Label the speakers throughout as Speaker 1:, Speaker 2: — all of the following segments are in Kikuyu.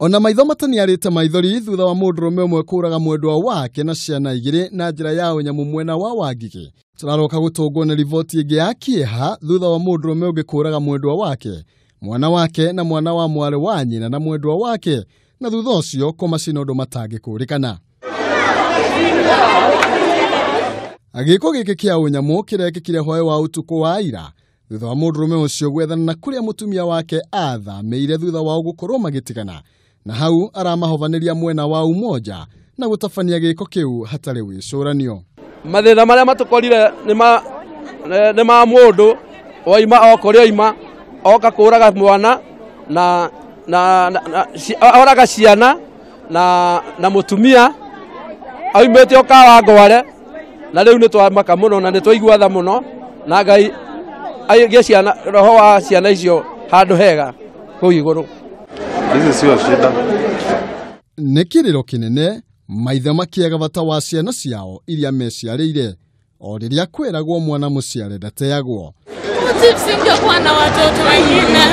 Speaker 1: Ona maitho mataniarĩte maithori thutha wa mũndũrũme ũmwe kũraga mwendwa wake na ciana igĩrĩ na njĩra ya ũnyamũ mwena wa Wangigĩ. Tũraroka gũtũngwo nĩ riboti ĩngĩ ya kĩeha thutha wa mũndũrũme ũngĩ kũraga mwendwa wake, mwana wake na mwana wa mwarĩ wa nyina na mwendwa wake, na thutha ũcio kũmacina ũndũ matangĩkũrĩkana. Gĩko gĩkĩ kĩa ũnyamũ kĩrekĩkire hwaĩ wa ũtukũ wa ira thutha wa mũndũrũme ũcio gwethana na kũrĩa mũtumia wake athamĩire thutha wao gũkorwo magĩtigana, na hau aramahovanĩria mwena wa Umoja na gũtabania gĩko kĩu hatarĩ wĩcũranio.
Speaker 2: Mathĩna marĩa matũkorire nĩ ma mũndũ oima o kũrĩa oima oka kũraga mwana na oraga ciana na mũtumia aumĩte o Kawangware, na rĩu nĩ twamaka mũno na nĩ twaigua tha mũno, na Ngai aigie ciana roho wa ciana icio handũ hega kũu igũrũ.
Speaker 3: Hizi sio shida.
Speaker 1: Nĩ kĩrĩro kĩnene maithe makĩaga bata wa ciana ciao iria meciarĩire o rĩrĩa kwĩragwo mwana mũciare ndateagwo.
Speaker 4: Singekuwa na watoto wengine.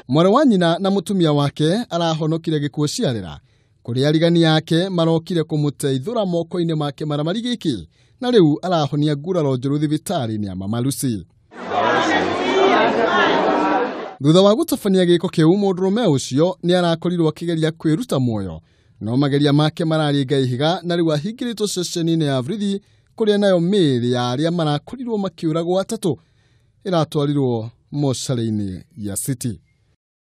Speaker 1: Mwarĩ wa nyina na mũtumia wake arahonokire gĩkuũ ciarĩra kũrĩa arigani yake marokire kũmũteithũra moko-inĩ make maramari gĩkĩ, na rĩu arahonia nguraro njũru thibitarĩ-inĩ ya Mama Lucy. Thutha wa gũtabania gĩko kĩu, mũndũrũme ũcio nĩ arakorirwo akĩgeria kwĩruta muoyo, no mageria make mararinga ihiga na rĩu ahingĩrĩtwo ceceni-inĩ ya borithi kũrĩa nayo mĩĩrĩ ya arĩa marakorirwo makĩũragwo atatũ ĩratwarirwo mocarĩ-inĩ ya City.